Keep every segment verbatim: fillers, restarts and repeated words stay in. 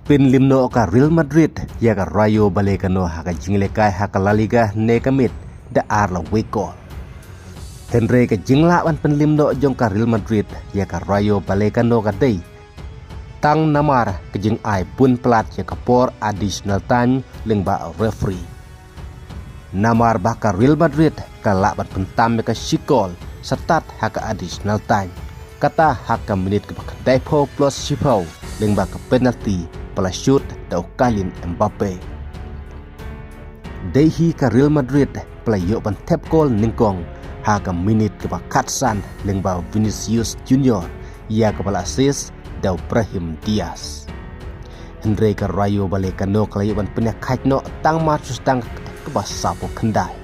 Pynliem noh ka Real Madrid ïa ka Rayo Vallecano ha ka jingïalehkai ha ka La Liga ne ka miet da ar la wei kol. Hynrei ka jinglah ban pynliem noh jong ka Real Madrid ïa ka Rayo Vallecano ka dei tang namar ka jingai bun palat ïa ka por additional time lyngba referee. Namar ba ka Real Madrid ka lah ban pyntam ïa ka shi kol stad ha ka additional time, kata ha ka minit kaba khyndai phew plus shiphew lyngba ka penalty ba la shoot da u Kylian Mbappe. Dei hi ka Real Madrid ba la ïoh ban thep kol nyngkong ha ka minit kaba khatsan lyngba Vinicius Junior ïa kaba la assist da u Brahim Diaz. Hynrei ka Rayo Vallecano ka la ïoh ban pynïakhaid noh tang mar shu sdang kaba saphew khyndai.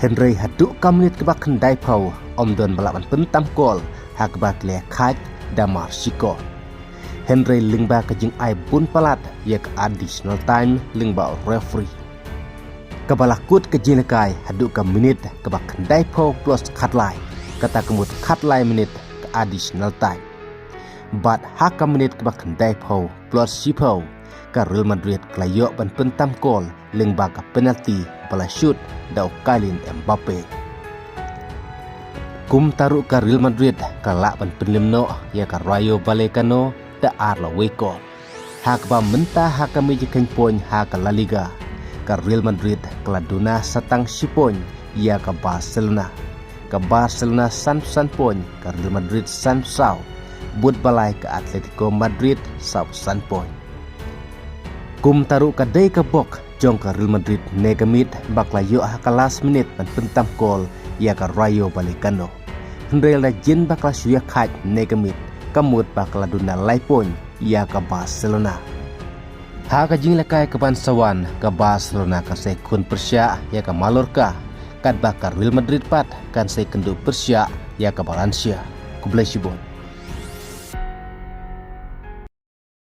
Hynrei haduh ka minit kaba khyndai phew ym don ba lah ban pyntam kol ha kaba ki la ïakhaid da mar shi kol. Hynrei lyngba ka jingai bun palat ïa ka additional time lyngba referee, kaba la kut ka jingïalehkai haduh ka minit kaba khyndai phew plus khatlai, kata ka mut khatlai minit ka additional time. Bad ha ka minit kaba khyndai phew plus shiphew, ka Real Madrid ka la ïoh ban pyntam kol lyngba ka penalty ba la shoot da u Kylian Mbappe. Kumta ruh ka Real Madrid ka lah ban pynliem noh ïa ka Rayo Vallecano da ar la wei kol. Ha kaba mynta ha ka mijikhein point ha ka La Liga, ka Real Madrid ka la duna sa tang shi point ïa ka Barcelona. Ka Barcelona sanphew san point, ka Real Madrid sanphew saw. Bad balai ka Atletico Madrid sawphew san point. Kumta ruh ka dei ka bok jong ka Real Madrid ne ka miet ba ka la ïoh ha ka last minute ban pyntam kol ïa ka Rayo Vallecano. Hynrei la jin ba ka la shu ïakhaid ne ka miet, ka mut ba ka la duna lai point ïa ka Barcelona. Ha ka jingïalehkai kaban sa wan, ka Barcelona kan sa ïakhun pyrshah ïa ka Mallorca, katba ka Real Madrid pat kan sa ïakynduh pyrshah ïa ka Valencia. Khublei shibun.